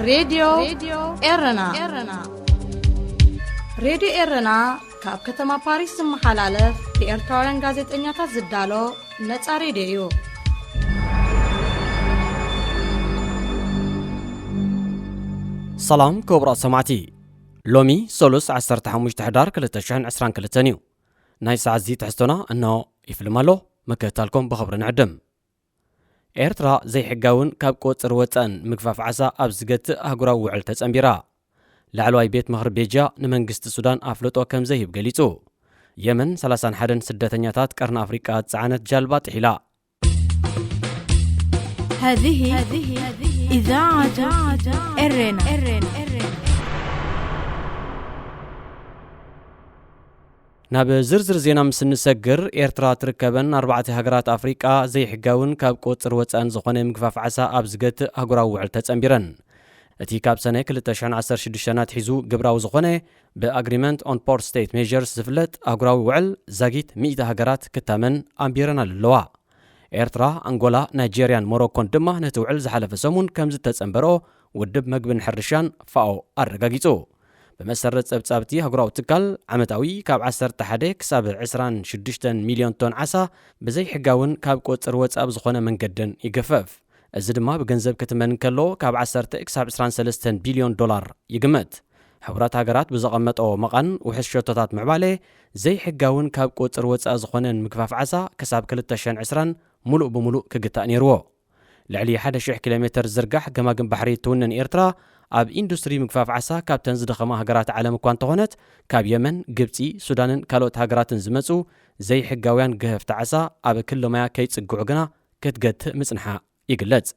ሬድዮ ኤረና። ሬድዮ ኤረና ካብ ከተማ ፓሪስ ዝመሓላለፍ ብኤርትራውያን ጋዜጠኛታት ዝዳሎ ነጻ ሬድዮ እዩ። ሰላም ክቡራት ሰማዕቲ፣ ሎሚ ሰሉስ ዓሰርተ ሓሙሽተ ሕዳር ክልተ ሽሕን ዕስራን ክልተን እዩ። ናይ ሰዓት እዚ ትሕዝቶና እንሆ ይፍልም ኣሎ። ምክትታልኩም ብኽብሪ ንዕድም። ኤርትራ ዘይሕጋውን ካብ ቁጽጽር ወጻእን ምግፋፍ ዓሳ ኣብ ዝገትእ ኣህጉራዊ ውዕል ተጸንቢራ። ላዕለዋይ ቤት ምኽሪ ቤጃ ንመንግስቲ ሱዳን ኣፍልጦ ከም ዘይህብ ገሊጹ። የመን ሰላሳን ሓደን ስደተኛታት ቀርኒ ኣፍሪቃ ዝጸዓነት ጃልባ ጥሒላ። هذه إذاعة إرنا. ናብ ዝርዝር ዜና ምስ እንሰግር፣ ኤርትራ ትርከበን ኣርባዕተ ሃገራት ኣፍሪቃ ዘይሕጋውን ካብ ቁጽጽር ወጻእን ዝኾነ ምግፋፍ ዓሳ ኣብ ዝገትእ ኣህጉራዊ ውዕል ተጸንቢረን። እቲ ካብ ሰነ ክልተ ሽሕን ዓሰርተ ሽዱሽተን ኣትሒዙ ግብራዊ ዝኾነ ብ Agreement on Port State Measures ዝፍለጥ ኣህጉራዊ ውዕል ዛጊት ሚእቲ ሃገራት ክታመን ኣንቢረናሉ ኣለዋ። ኤርትራ፣ ኣንጎላ፣ ናይጄርያን ሞሮኮን ድማ ነቲ ውዕል ዝሓለፈ ሰሙን ከም ዝተጸንበርኦ ውድብ መግብን ሕርሻን ፋኦ ኣረጋጊጹ። ብመሰረት ጸብጻብቲ ኣህጉራዊ ትካል፣ ዓመታዊ ካብ ዓሰርተ ሓደ ክሳብ ዕስራን ሽዱሽተን ሚልዮን ቶን ዓሳ ብዘይሕጋውን ካብ ቁጽጽር ወጻእ ብዝኾነ መንገድን ይገፈፍ። እዚ ድማ ብገንዘብ ክትመን እንከሎ ካብ ዓሰርተ ክሳብ ዕስራን ሰለስተን ቢልዮን ዶላር ይግመት። ሕቡራት ሃገራት ብዘቐመጦ መቓን ውሑስ ሸቶታት ምዕባለ ዘይሕጋውን ካብ ቁጽጽር ወጻእ ዝኾነን ምግፋፍ ዓሳ ክሳብ ክልተ ሽሕን ዕስራን ሙሉእ ብሙሉእ ክግታእ ነይርዎ። ልዕሊ ሓደ ሽሕ ኪሎ ሜተር ዝርጋሕ ገማግም ባሕሪ ትውንን ኤርትራ ኣብ ኢንዱስትሪ ምግፋፍ ዓሳ ካብተን ዝደኸማ ሃገራት ዓለም እኳ እንተኾነት፣ ካብ የመን፣ ግብጺ፣ ሱዳንን ካልኦት ሃገራትን ዝመጹ ዘይሕጋውያን ገፈፍቲ ዓሳ ኣብ ክሊ ማያ ከይጽግዑ ግና ክትገትእ ምጽንሓ ይግለጽ።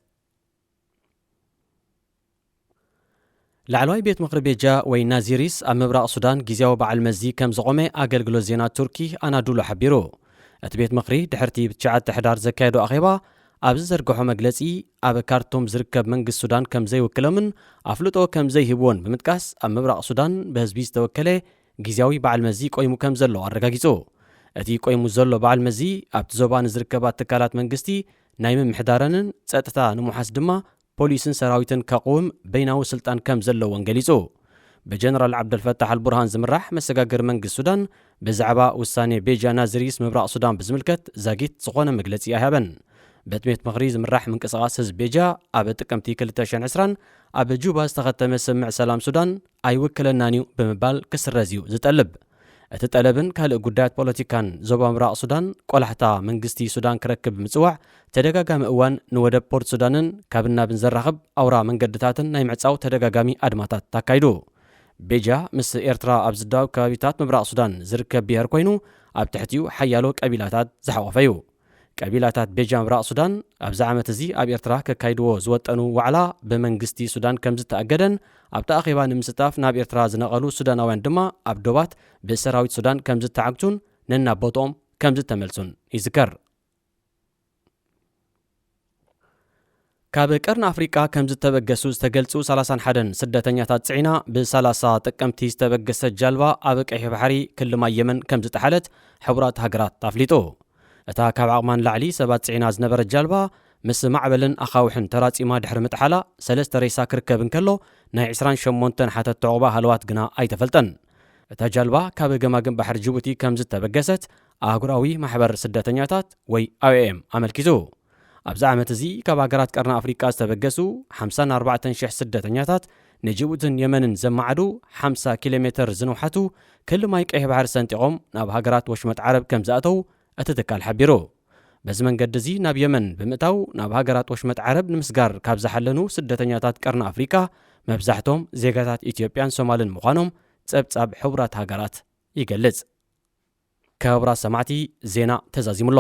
ላዕለዋይ ቤት ምኽሪ ቤጃ ወይ ናዚሪስ ኣብ ምብራቕ ሱዳን ግዝያዊ በዓል መዚ ከም ዘቖመ ኣገልግሎት ዜና ቱርኪ ኣናዱሉ ሓቢሩ። እቲ ቤት ምኽሪ ድሕርቲ ብትሽዓተ ሕዳር ዘካየዶ ኣኼባ ኣብ ዝዘርግሖ መግለጺ፣ ኣብ ካርቱም ዝርከብ መንግስቲ ሱዳን ከም ዘይውክሎምን ኣፍልጦ ከም ዘይህብዎን ብምጥቃስ፣ ኣብ ምብራቕ ሱዳን ብህዝቢ ዝተወከለ ግዝያዊ በዓል መዚ ቆይሙ ከም ዘሎ ኣረጋጊጹ። እቲ ቆይሙ ዘሎ በዓል መዚ ኣብቲ ዞባ ንዝርከባ ትካላት መንግስቲ ናይ ምምሕዳረንን ጸጥታ ንምውሓስ ድማ ፖሊስን ሰራዊትን ከቕውም በይናዊ ስልጣን ከም ዘለዎን ገሊጹ። ብጀነራል ዓብደልፈታሕ ኣልቡርሃን ዝምራሕ መሰጋገሪ መንግስቲ ሱዳን ብዛዕባ ውሳኔ ቤጃ ናዝሪስ ምብራቕ ሱዳን ብዝምልከት ዛጊት ዝኾነ መግለጺ ኣይሃበን። በቲ ቤት ምኽሪ ዝምራሕ ምንቅስቓስ ህዝቢ ቤጃ ኣብ ጥቅምቲ ክልተ ሽሕን ዕስራን ኣብ ጁባ ዝተኸተመ ስምምዕ ሰላም ሱዳን ኣይውክለናን እዩ ብምባል ክስረዝ እዩ ዝጠልብ። እቲ ጠለብን ካልእ ጉዳያት ፖለቲካን ዞባ ምብራቕ ሱዳን ቆላሕታ መንግስቲ ሱዳን ክረክብ ብምጽዋዕ፣ ተደጋጋሚ እዋን ንወደብ ፖርት ሱዳንን ካብ ናብን ዘራኽብ ኣውራ መንገድታትን ናይ ምዕጻው ተደጋጋሚ ኣድማታት ኣካይዱ። ቤጃ ምስ ኤርትራ ኣብ ዝዳወብ ከባቢታት ምብራቕ ሱዳን ዝርከብ ብሄር ኮይኑ፣ ኣብ ትሕቲኡ ሓያሎ ቀቢላታት ዝሓቖፈ እዩ። ቀቢላታት ቤጃ ምብራቕ ሱዳን ኣብዚ ዓመት እዚ ኣብ ኤርትራ ከካይድዎ ዝወጠኑ ዋዕላ ብመንግስቲ ሱዳን ከም ዝተኣገደን፣ ኣብቲ ኣኼባ ንምስታፍ ናብ ኤርትራ ዝነቐሉ ሱዳናውያን ድማ ኣብ ዶባት ብሰራዊት ሱዳን ከም ዝተዓግቱን ነናብ ቦትኦም ከም ዝተመልሱን ይዝከር። ካብ ቀርኒ ኣፍሪቃ ከም ዝተበገሱ ዝተገልጹ ሰላሳን ሓደን ስደተኛታት ጽዒና ብ ሰላሳ ጥቅምቲ ዝተበገሰት ጃልባ ኣብ ቀይሕ ባሕሪ ክሊ ማይ የመን ከም ዝጠሓለት ሕቡራት ሃገራት ኣፍሊጡ። እታ ካብ ዓቕማ ንላዕሊ ሰባት ጽዒና ዝነበረት ጃልባ ምስ ማዕበልን ኣኻውሕን ተራጺማ ድሕሪ ምጥሓላ ሰለስተ ሬሳ ክርከብ እንከሎ፣ ናይ ዕስራን ሸሞንተን ሓተትቲ ዑቕባ ሃለዋት ግና ኣይተፈልጠን። እታ ጃልባ ካብ ገማግም ባሕሪ ጅቡቲ ከም ዝተበገሰት ኣህጉራዊ ማሕበር ስደተኛታት ወይ ኣይኦኤም ኣመልኪቱ። ኣብዚ ዓመት እዚ ካብ ሃገራት ቀርኒ ኣፍሪቃ ዝተበገሱ ሓምሳን ኣርባዕተን ሽሕ ስደተኛታት ንጅቡትን የመንን ዘመዓዱ ሓምሳ ኪሎ ሜተር ዝንውሓቱ ክሊ ማይ ቀይሕ ባሕሪ ሰንጢቖም ናብ ሃገራት ወሽመጥ ዓረብ ከም ዝኣተው እቲ ትካል ሓቢሩ። በዚ መንገዲ እዚ ናብ የመን ብምእታው ናብ ሃገራት ወሽመጥ ዓረብ ንምስጋር ካብ ዝሓለኑ ስደተኛታት ቀርኒ ኣፍሪቃ መብዛሕቶም ዜጋታት ኢትዮጵያን ሶማልን ምዃኖም ጸብጻብ ሕቡራት ሃገራት ይገልጽ። ክቡራት ሰማዕቲ፣ ዜና ተዛዚሙ ኣሎ።